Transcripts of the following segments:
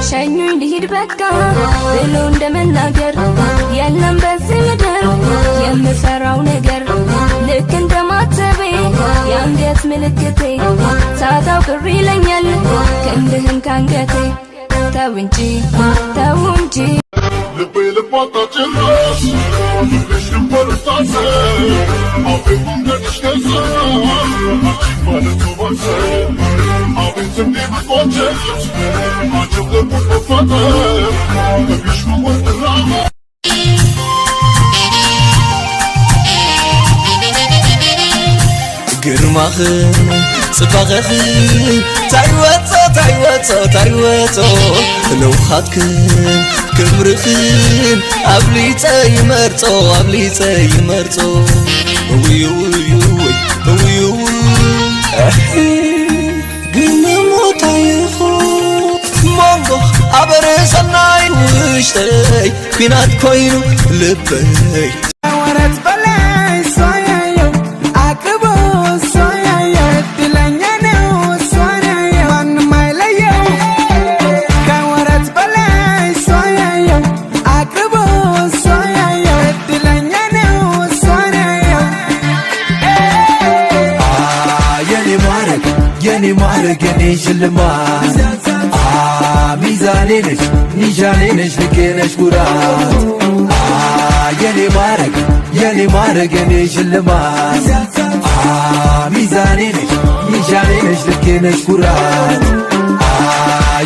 ሸኙኝ ልሂድ በቃ ብሎ እንደመናገር የለም በዚህ ምድር የምፈራው ነገር ልክ እንደማተቤ የአንገት ምልክቴ ሳታው ቅር ይለኛል ክንድህን ካንገቴ ተው እንጂ ተው እንጂ ግርማኽን ጽባቐኽን ታይወፆ ታይወፆ ታይወፆ ለውሃትክን ክብርኽን ኣብሊፀ ይመርፆ ኣብሊፀ ይመርፆ ውይ ውይ ውይ ውይ ግን ሞታ ይኹን ሞንጎ ኣበረሰናይ ውሽጠይ ኩናት ኮይኑ ልበይ ወረት በላይ እሷ ያየው አቅርቦ እሷ ያየው እድለኛ ነው እሷን ያየው ማንም አይለየው ከወረት በላይ እሷ ያየው አቅርቦ እሷ ያየው እድለኛ ነው እሷን ያየው። የኔ ማዕረግ የኔ ማዕረግ የኔ ሽልማት ሚዛኔ ነሽ ኒሻኔ ነሽ ልኬ ነሽ ኩራት የኔ ማዕረግ የኔ ማዕረግ የኔ ሽልማት ሚዛኔ ነሽ ኒሻኔ ነሽ ልኬ ነሽ ኩራት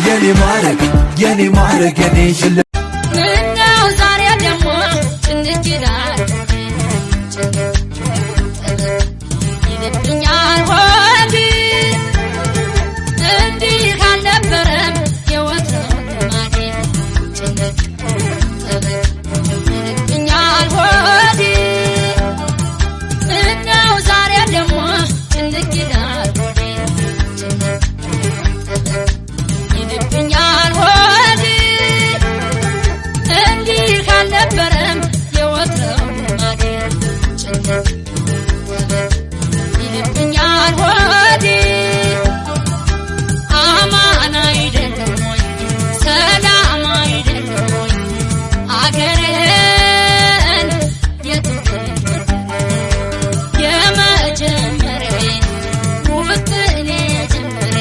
የኔ ማዕረግ የኔ ማዕረግ የኔ ሽልማት። ምነው ዛሬ ደግሞ ጭንቅ ይላል ጭንቅ ይልብኛል ሆድ እንዲህ አልነበረም የወትሮው ልማዴ ጭንቅ ጥብቅ ይልብኛል ሆድ ምነው ዛሬ ደግሞ ጭንቅ ይላል ሆዴ ጭንቅ ጥብቅ ይልብኛል ሆድ እንዲህ አልነበረም የወትሮው ልማዴ ጭንቅ ጥብቅ ይልብኛል ሆዴ አማን አይደለም ወይ ሰላም አይደለም ወይ አገሬን የትውልድ የመጀመሪያዬ ውጥኔ ጀመሬ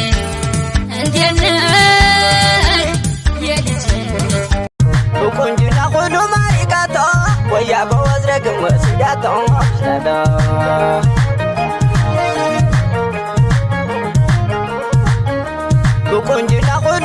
እንዴት ነህ የልጅነት ብቁንጅና ኩሉ ማሪቃቶ ወያ በወዝረግም ወስዳቶ ብቁንጅና ኩሉ።